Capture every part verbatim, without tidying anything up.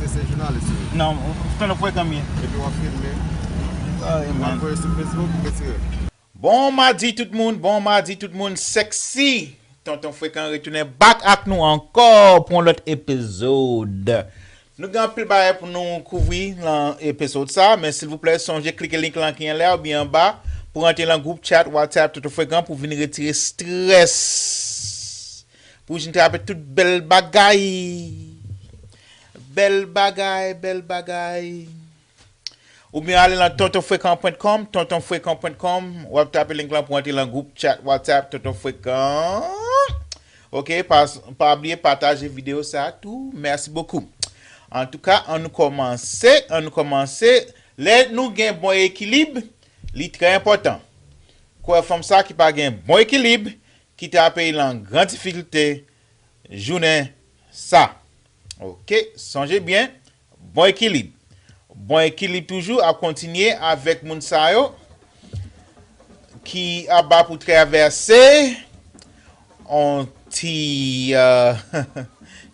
Se jounalis ou ye? Non, Tonton Frekan m ye. Epi w ap filme? Ah, w ap voye sou Facebook, ou retire? Bon madi tout moun, bon madi tout moun, Sexy. Tonton Frekan retounen back ak nou ankò pou yon lòt epizod. Nou gen anpil bagay pou nou kouvri nan epizod sa, men silvouplè, sonje klike link lan ki anlè oubyen anba pou rantre nan gwoup chat WhatsApp Tonton Frekan pou vin retire strès. Pou vin trape tout bèl bagay. Bèl bagay, bèl bagay. Oubyen ale nan tonton frekan pwen kòm, tonton frekan pwen kòm, w ap tape link lan pou antre nan gwoup chat WhatsApp Tonton Frekan. Ok, pa, pa bliye pataje videyo sa a tou. Mèsi bokou. Antouka, ann nou kòmanse, ann nou kòmanse. Lè nou gen bon ekilib, li trè enpòtan. Kwè fanm sa ki pa gen bon ekilib, ki trape l an gran difikilte jounen sa. Ok, sonje byen, bon ekilib. Bon ekilib toujou ap kontinye avèk moun sa yo ki ap ba pou travèse on ti, euh,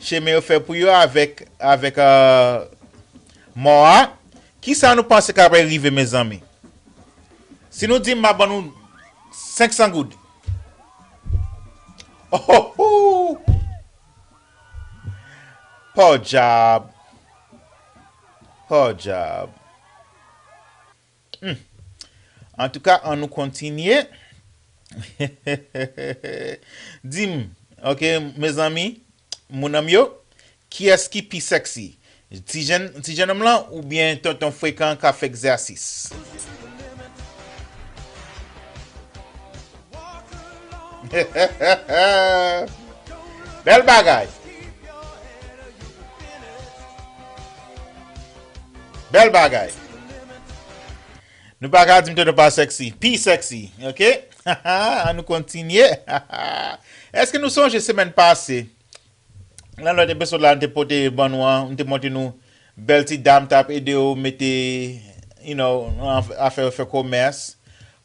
chemen yo fè pou yo avèk, avèk, euh, mò a. Kisa nou panse k ap rive, mezanmi? Si nou di m ap ban nou senk san goud. Oh, oh, oh. Podyab. Podyab. Hmm. Antouka, ann nou kontinye. Di m, ok, mezanmi, moun an m yo, kiyès ki pi sexy? Ti jèn, ti jennonm lan oubyen Tonton Frekan k ap fè egzèsis? Bèl bagay. Bèl bagay. Nou pa ka di m Tonton pa sexy. Pi sexy, ok? Ann nou kontinye. Èske nou sonje semèn pase? Nan lòt epizod la, m te pote ban nou an, m te montre nou bèl ti dam t ap ede yo mete, you know, nan afè yo fè komès.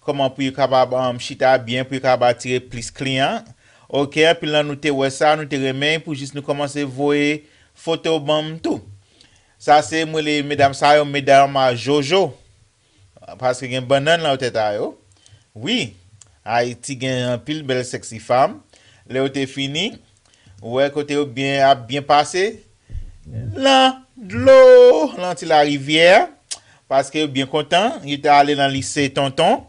Kòman pou yo kapab, um, chita byen, pou yo kapab atire plis kliyan. Ok, anpil nan nou te wè sa, nou te renmen, pou jis nou kòmanse voye foto ban m tou. Sa se, m rele medam sa yo, medam a Jojo. Paske gen bannann nan tèt a yo. Wi, Ayiti gen anpil bèl sexy fanm. Lè yo te fini, ou wè kote yo byen, ap byen pase. Lan dlo, lan ti larivyè. Paske yo byen kontan, yo te ale nan lise Tonton,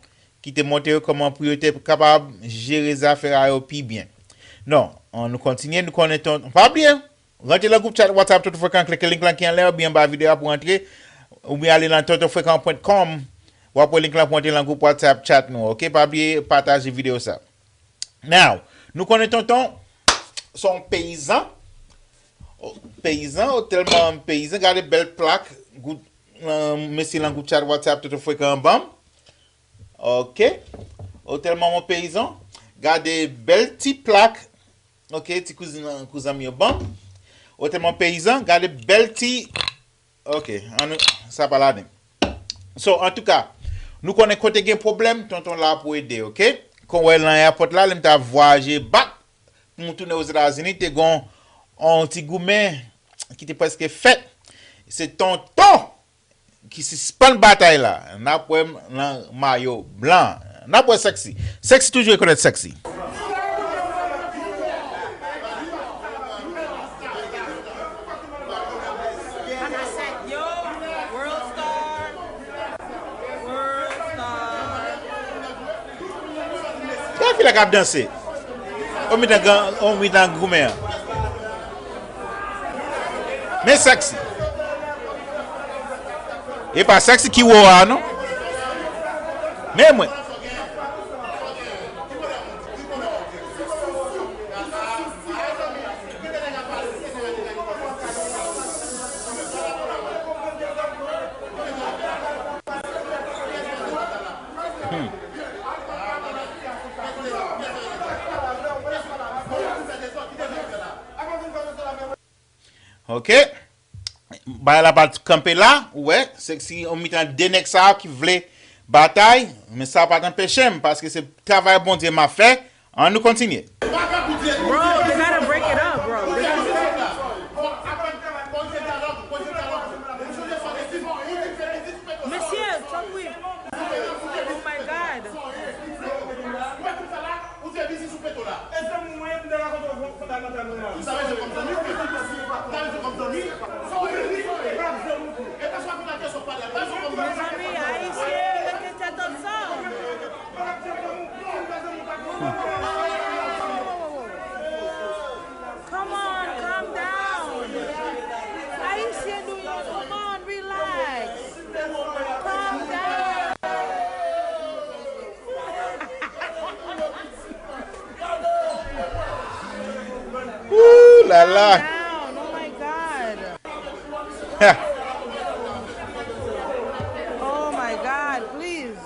ki te montre yo kòman pou yo te kapab jere zafè a yo pi byen. Non, ann nou kontinye, nou konnen Tonton. Pa bliye, rantre nan gwoup chat WhatsApp Tonton Frekan, klike link lan ki anlè oubyen anba videyo a pou rantre, oubyen ale nan tonton frekan pwen kòm, w ap wè link lan pou rantre nan gwoup WhatsApp chat nou, ok? Pa bliye pataje videyo sa. Now, nou konnen Tonton se yon peyizan. O, peyizan, o tèlman peyizan, gade bèl plak, gwoup, euh, mesye nan gwoup chat WhatsApp Tonton Frekan ban m. Ok. O tèlman yon peyizan, gade bèl ti plak. Ok, ti kouzin, kouzan m yo ban m. O tèlman peyizan, gade bèl ti. Ok, ann, sa pa ladan. So, antouka, nou konnen kote gen pwoblèm, Tonton la pou ede, ok? Kon w wè lan èpòt la, lè m t ap vwayaje back, pou m tounen Ozetazini, te gon on ti goumen ki te prèske fèt. Se Tonton ki sispann batay la. N ap wè m lan mayo blan. N ap wè Sexy. Sexy toujou rekonèt Sexy. Gade fi la k ap danse. O mitan gran, o mitan goumen an. Men Sexy. E pa Sexy ki wo a, non? Men mwen. Hmm. Ok. Bagay la pa t kanpe la, ou wè, Sexy o mitan de nèg sa a ki vle batay, men sa pa t anpeche m, paske se travay Bondye m ap fè. Ann nou kontinye. Bro, you gotta break it up, bro. This is... La. Down. Oh my God. Oh my God, please.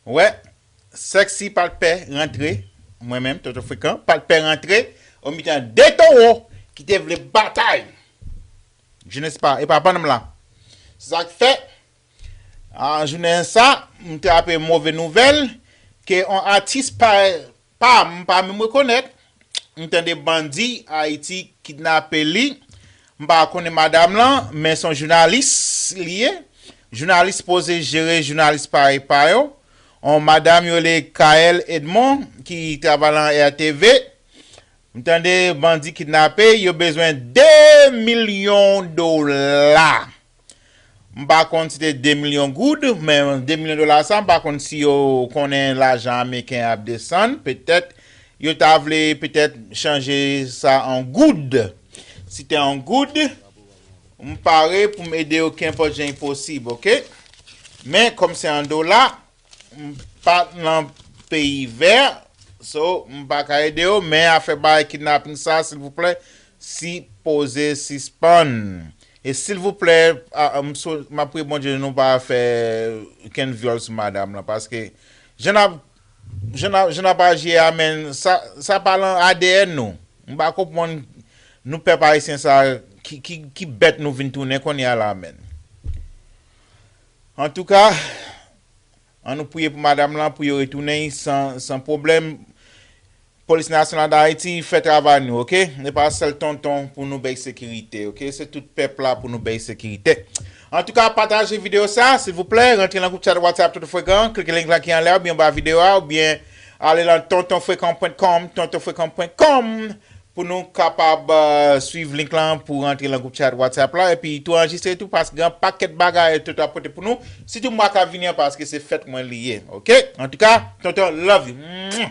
Wè, sexy pa t pè rantre, mwen menm, Tonton Frekan, pa t pè rantre, o mitan de towo ki te vle batay. Je ne sais pas, e pa bann m la. Se sa k fè, a, jounen sa, m trape move nouvèl ke on atis pa, pa, m pa menm rekonèt, m tande bandi Ayiti kidnape li. M pa konnen madanm lan, men se yon jounalis li ye. Jounalis poze jere jounalis parèy pa yo. On madanm yo rele Kael Edmond ki travay nan R T V. M tande bandi kidnape, yo bezwen de milyon dola. M pa konn si te de milyon goud, men de milyon dola sa, m pa konn si yo konnen lajan ameriken ap desann. Petèt, yo ta vle petèt chanje sa an goud. Si te an goud, m pare pou m ede yo kenpòt jan posib, oke? Men, kòm se an dola, m pa nan peyi vè, so, m pa ka ede yo, men afè bagay kidnaping sa, silvouplè, sipoze sispann. E silvouplè, a, a, m sou, m ap priye Bondye nou pa fè kenn vyòl sou madanm lan, paske jan n ap, jan n ap, jan n ap aji a, men sa, sa pa lan A D N nou. M pa konprann nou pèp ayisyen sa, ki, ki, ki bèt nou vin tounen kounye a la, men. Antouka, ann nou priye pou madanm lan, pou yo retounen san, san pwoblèm. Polis Nasyonal d Ayiti, fè travay nou, oke? E pa sèl tonton pou nou bay sekirite, oke? Se tout pèp la pou nou bay sekirite. Antouka, pataje videyo sa, silvouplè. Rantre nan gwoup chat WhatsApp Tonton Frekan, klike link la ki anlè oubyen anba videyo a, oubyen ale nan tonton frekan pwen kòm, tonton frekan pwen kòm, pou nou kapab, euh, swiv link lan pou rantre nan gwoup chat WhatsApp la, epi tou anrejistre tou, paske gen pakèt bagay Tonton ap pote pou nou, sitou mwa k ap vini an, paske se fèt mwen li ye, oke? Antouka, tonton, love you.